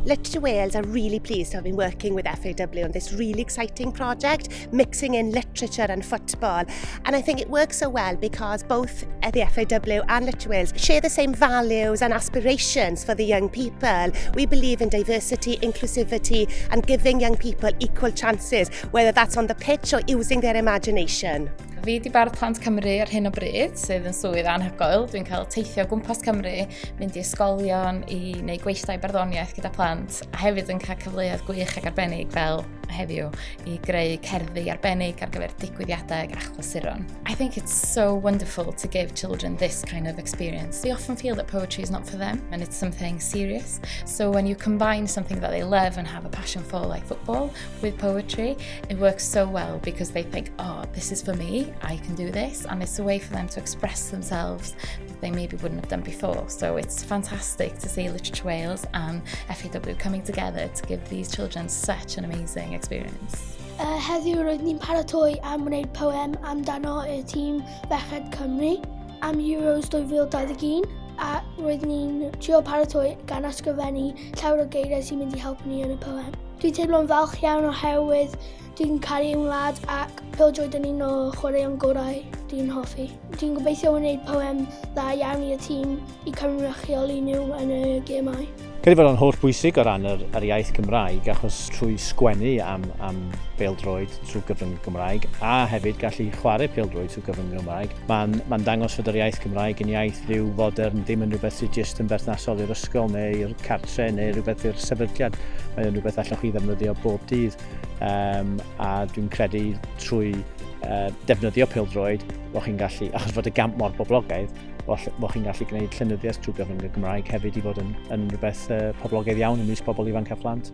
Literature Wales are really pleased to have been working with FAW on this really exciting project, mixing in literature and football. And I think it works so well because both the FAW and Literature Wales share the same values and aspirations for the young people. We believe in diversity, inclusivity and giving young people equal chances, whether that's on the pitch or using their imagination. Fi 'di Bardd Plant Cymru ar hyn o bryd, sydd yn swydd anhygoel. Dwi'n cael teithio o gwmpas Cymru, mynd i ysgolion, i wneud gweithdai barddoniaeth gyda plant, a hefyd yn cael cyfleoedd gwych ac arbennig fel heddiw i greu cerddi arbennig ar gyfer digwyddiadau ac achlysuron. I think it's so wonderful to give children this kind of experience. They often feel that poetry is not for them and it's something serious. So when you combine something that they love and have a passion for, like football, with poetry, it works so well because they think, "Oh, this is for me, I can do this." And it's a way for them to express themselves that they maybe wouldn't have done before. So it's fantastic to see Literature Wales and FAW coming together to give these children such an amazing experience. Heddiw roedd ni'n paratoi am wneud poem amdano y tîm Ferched Cymru am Euros 2021 a roedd ni'n trio paratoi gan ysgrifennu llawer o geiriau sy'n mynd i helpu ni yn y poem. Dwi'n teimlo'n falch iawn oherwydd dwi'n caru yng ngwlad ac pêl-droed yn un o chwaraeon gorau dwi'n hoffi. Dwi'n gobeithio wneud poem dda iawn i'r tîm i cynrychioli nhw yn y gemau. Credu fod o'n holl bwysig o ran yr iaith Cymraeg achos trwy sgwennu am bêl-droed trwy gyfrwng Gymraeg a hefyd gallu chwarae pêl-droed trwy gyfrwng Gymraeg, mae'n dangos fod yr iaith Cymraeg yn iaith fyw fodern, ddim yn rhywbeth sydd jyst yn berthnasol i'r ysgol neu i'r cartre neu rhywbeth i'r sefydliad. Mae'n rhywbeth allwch chi ddefnyddio bob dydd. A dwi'n credu trwy defnyddio pêl-droed, bod chi'n gallu, achos fod y gamp mor boblogaidd, bod chi'n gallu gwneud llenyddiaeth trwy gyfrwng y Gymraeg hefyd i fod yn rhywbeth poblogaidd iawn ymysg pobl ifanc a phlant.